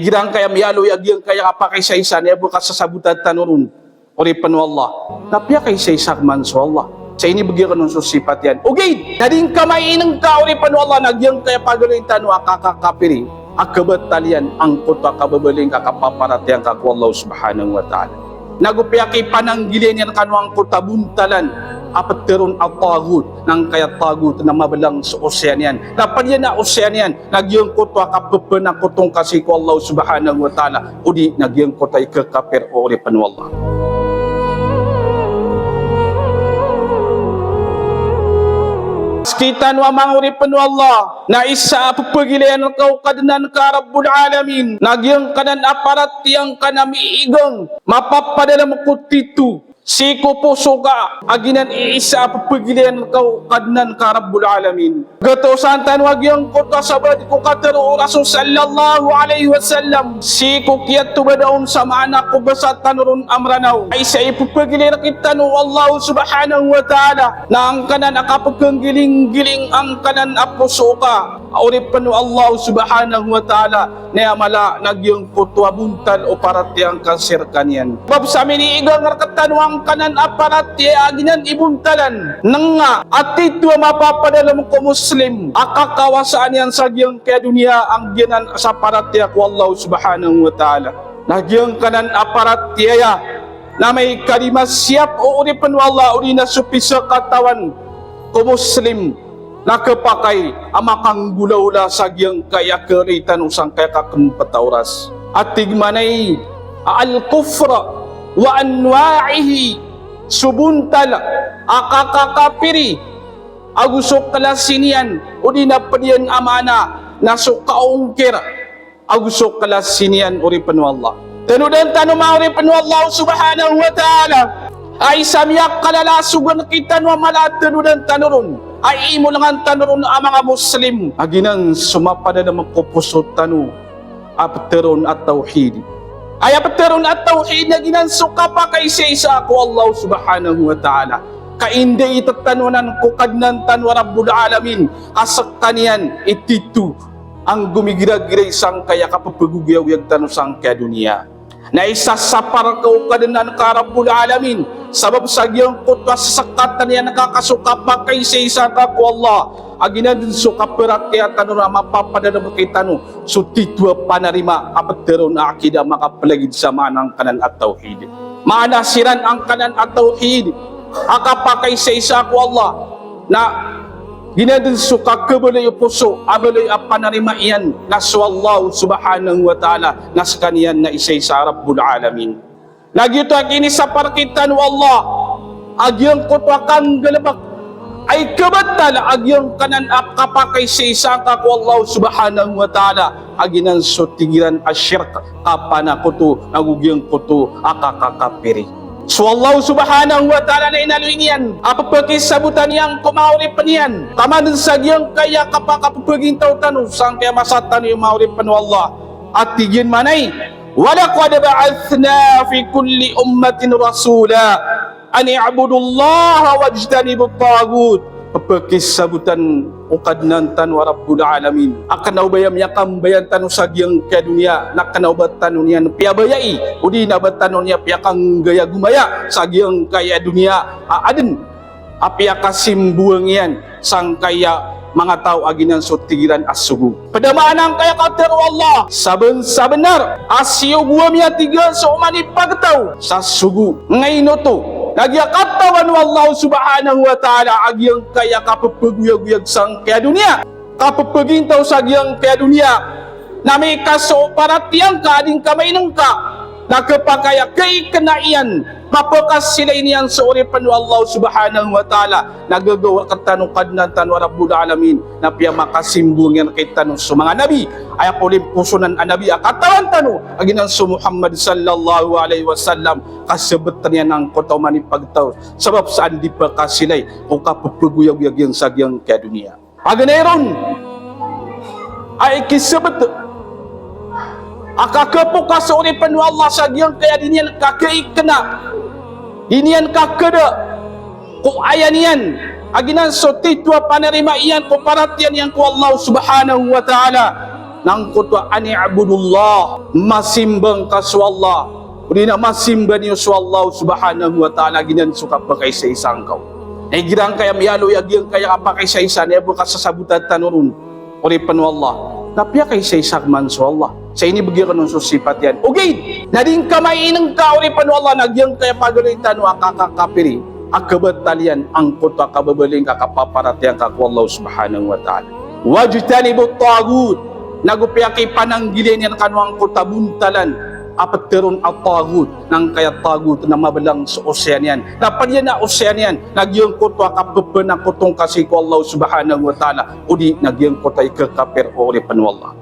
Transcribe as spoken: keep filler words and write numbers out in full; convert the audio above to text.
Giyangkaya miyaaloy a giyangkaya kapakaisaisa na aya bo kasasabotan tano ron, oripn o Allah, na piyakaisaisa ka man so Allah sa inibgay ka on so sipat iyan. Ogaid na di ngka mainngka, oripn o Allah, na giyangkaya pagaloy tano a kakakapiri a kabatal iyan angkoto a kababaloy ngka, kapaparatiyaya ngka ko Allah subhanahu wa ta'ala. Nago piyakipananggilay niyan kano angkoto a bontalan a ptharoon a taghut, na angkaya taghut na mablang so osean iyan, na pd iyan a osean iyan, na giyangkoto a kapphanakoto ngka sii ko Allah subhanahu wa ta'ala, odi na giyangkoto a ikakapir, oripn o Allah. Skitano a manga oripn o Allah, na isa a pphagilayan ka o Kadnan ka a Rabbul Alamin na giyangkanan a paratiyaya ngka na miigang, mapapadalm ko titho sii ko poso ka a giyanan i isa a pphagilayan ka o Kadnan ka a Rabbul Alamin. Gatosan tano a giyangkoto a sabaad ko katharo o Rasul sallallahu alaihi wasallam sii ko kiyatobada on sa maana ko basa tano ron a Mranaw. Isa i pphagilayan rktano o Allah subhanahu wa ta'ala na angkanan a kapknggilinggilingn angkanan a poso ka, oripn o Allah subhanahu wa ta'ala, na aya mala na giyangkoto a bontal o paratiyaya ngka sii rkaniyan. Bab sa miniigang rktano angkanan a paratiyaya a giyanan i bontalan, nanga a titho a mapapadalm ko Muslim a kakawasaan iyan sa giyangkaya doniya a giyanan sa paratiyaya ko Allah subhanahu wa ta'ala. Na giyangkanan a paratiyaya na amay ka di masiyap o oripn o Allah, odi na so pisakatawan ko Muslim na khapakay a makanggolawla sa giyangkaya kharay tano sangkaya kakmpt a oras. A tig manay a al-kufr wa anwa'ihi, so bontal a kakakapiri ago so klasi niyan, odi na pd iyan a maana na so kaongkir ago so klasi niyan, oripn o Allah. Tanodan tano manga oripn o Allah subhanahu wa ta'ala, a isa miyakalala a sogoan rktano a mala a tanodan tano ron, a imolngan tano ron a manga Muslim, a giyanan so mapadalm ko poso tano a ptharoon a tawhid. Aya ptharoon a tawhid na giyanan so kapakaisaisa ko Allah subhanahu wa ta'ala. Ka inday itatanwanan ko Kadnan tano a Rabbul Alamin a skaniyan i titho a nggomigiragiray sangkaya kapphagogayawiyag tano sangkaya doniya. Na isasapar ka o Kadnan ka a Rabbul Alamin sabap sa giyangkoto a sasakatan iyan ka, ka so kapakaisaisa ka ko Allah, a giyanan dn so kaparatiyaya tano na mapapadalm rktano so titho a panarima a ptharoon a akida, makaplagid sa maana angkanan a tawhid. Maana siran angkanan a tawhid a kapakaisaisa ko Allah, na giyanan dn so kakhabaloy o poso a baloy a panarima iyan na so Allah subhanahu wa ta'ala, na skaniyan na isaisa a Rabbul Alamin. Na giyoto a kinisapar rktano o Allah a giyangkoto a kanggalbk a ikabatal a giyangkanan a kapakaisaisa ka ko Allah subhanahu wa ta'ala, a giyanan so tig iran a shirk, kapanakoto, nago giyangkoto a kakakapiri. So Allah subhanahu wa ta'ala na inaloy niyan a pphakisabotan iyan ko manga oripn iyan, taman sa giyangkaya kapakapphagintawt tano sangkaya masa tano, manga oripn o Allah. A tig iyan manay, "Wa laqad ba'athna fi kulli ummatin rasula an i'budullaha wajtanibut taghut." Pphakisabotan o Kadnan tano a Rabbul Alamin a kna o ba aya miyakambayaan tano sa giyangkaya doniya na kna o ba tano niyan piyabayai, odi na ba tano niyan piyakanggaya gomaya sa giyangkaya doniya a adn a piyakasimbowang iyan sangkaya manga taw a giyanan so tig iran a sogo. Pd a maana angkaya katharo o Allah, sabensabenar a siyogo ami, a tig iyan, so oman i pagtaw sa sogo. Ngaino oto? Na giya katawan o Allah subhanahu wa ta'ala a giyangkaya kapephagoyagoyag sangkaya doniya, kapephagintaw sa giyangkaya doniya, na amay ka so paratiyaya ngka a di ngka mainengka, na khapakay a kaikna iyan, mapakasilay niyan so oripen o Allah subhanahu wa ta'ala, na gagaw rektano o Kadnan tano a Rabbul Alamin, na piyamakasimbowang iyan rektano so manga nabi, aya kolimposonan a nabi a katawan tano a giyanan so Muhammad sallallahu alaihi wasallam, ka sebeten iyan angkoto oman i pagtaw, sabap sa anda i pakasilay ko kapephagoyagoyag iyan sa giyangkaya doniya. Paganay ron a ikisebet a kakapokas o oripen o Allah sa giyangkaya di niyan kakaikna, di niyan kakada ko aya niyan a giyanan so titho a panarima iyan ko paratiyaya niyan ko Allah subhanahu wa ta'ala. Na angkoto a ani'budullah, masimba ngka so Allah, odi na masimba niyo so Allah subhanahu wa ta'ala, giyanan so kapakaisaisa ngka on. Na igira ngka aya miyaaloy a giyangkaya kapakaisaisa na aya bo kasasabota tano ron, oripn o Allah, na piyakaisaisa ka man so Allah sa inibgay ka on so sipat iyan. Ogaid na di ngka mainngka, oripn o Allah, na giyangkaya pagaloy tano a kakakapiri a kabatal iyan angkoto a kababaloy ngka, kapaparatiyaya ngka ko Allah subhanahu wa ta'ala. Wajtanibut taghut. Na go piyakipananggila niyan kano angkoto a bontalan a ptharoon a taghut. Na angkaya taghut na mablang so osayan iyan. Na pd iyan a osayan iyan na giyangkoto a kapphanakoto ngka sii ko Allah subhanahu wa ta'ala, odi na giyangkoto a ikakapir o, oripn o Allah.